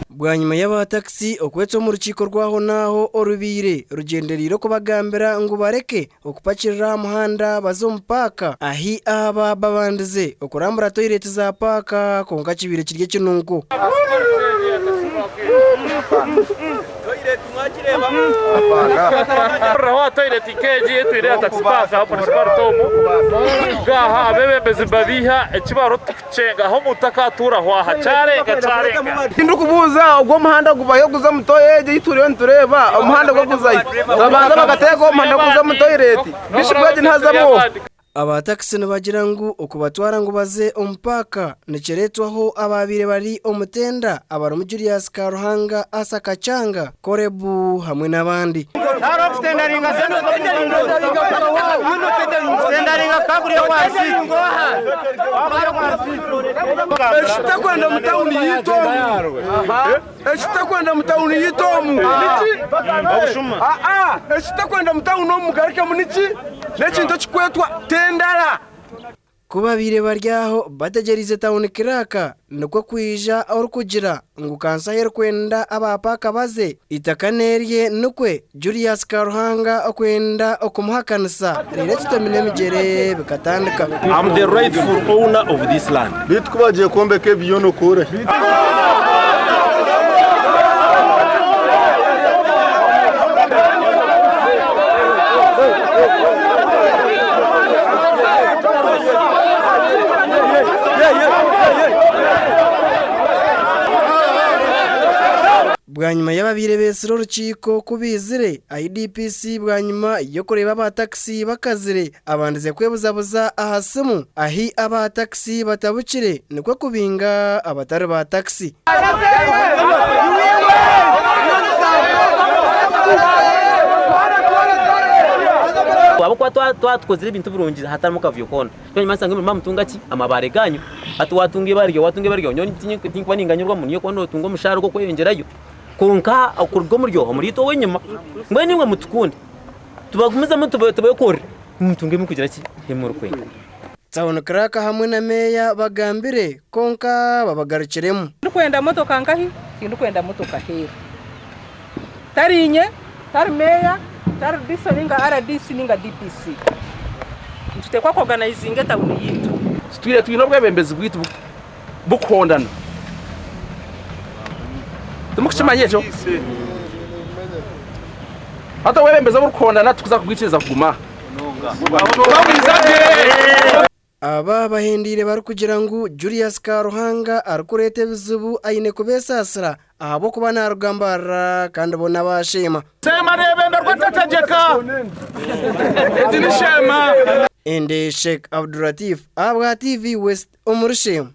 Bwanyima y'aba takisi okwetsa omu rukiiko rw'ahonaaho orubaire rugyendereire okubagambira ngu bareke okupakirira aha muhanda baze omu paaka ahi aba babandize okurambura toyireti za paaka kwonka kibaire kiri ekinunko. Tindikubuuza ogwo omuhanda gubayo guza omu toyi egi ei turiyo nitureeba omuhanda gw'okuzayo babanza bakateekaho omuhanda gw'okuza omu toyireti bishi bwegi nihazamu oha? Aba takisi nibagira ngu okubatwara ngu baze omu paaka nikireetwaho abaabaire bari omu tenda abarimu Julius Karuhanga, Asa Kachanga, Korebu hamwe n'abandi. Ekitakwenda mu tauni yaitu omu, ekitakwenda mu tauni yaitu omu niki? Aa, ekitakwenda mu tauni omu mugarukemu niki? N'ekintu ekikwetwa tendara. Ku babaire bari aho bategyereize tauni kiraaka nikwo kwija orikugira ngu kanso ahu erikwenda aba paaka baze, eitaka n'erye nikwe Julius Karuhanga okwenda okumuhakanisa reero ekitomi n'emigyere bikatandika. I'm the rightful owner of this land. Beitu ku bagiye kwombeka ebi byona okora hi? Bwanyima y'ababaire beetsire orukiiko ku baizire ahi DPC bwanyima y'okureeba aba takisi bakazire abandize kwebuzabuza aha simu ahi aba takisi batabukire nikwo kubinga abatari ba takisi. Ahabw'okuba twaba tukozire ebintu birungi hatarimu kavuyo koona, nikimanyisa ngu nimuraba nimutunga ki? Amabaare gaanyu. Hati waatunga eibaare ryawe, waatunga eibaare ryawe, nyowe tinkuba ninganyirwamu, niiwe okuba nootunga omushaara ogw'okweyongyerayo. Kwonka okuruga omuri oho, omuriitwe ow'enyima, mbwenu imwe mutukunde, tubagumizemu tubeekorere, mutunge ebi murikugira ki? Ebi murikwenda. Town Clerk hamwe na Meeya bagambire kwonka babagarukiremu. Tindikwenda motoka nkahi? Tindikwenda motoka aheeru. Tari inye, tari meeya, tari DISO ninga RDC ninga DPC. Nituteekwa kuorganizinga etawuni yaitu. Tutwire twine obwebembezi bwaitu bukuhondana. Timukukimanya ekyo? Hati obwebembezi oburikuhondana tikuza kubwikiriza kuguma aha. Aba bahendeire barikugira ngu Julius Karuhanga arikureeta ebizibu aine kubesaasira ahabw'okuba naruga Mbarara kandi bo n'aba Sheema. Sheema neebemberwa etategyeka. Egi ni Sheema. Ende Sheikh Abdulatif ahabwa TV West omuri Sheema.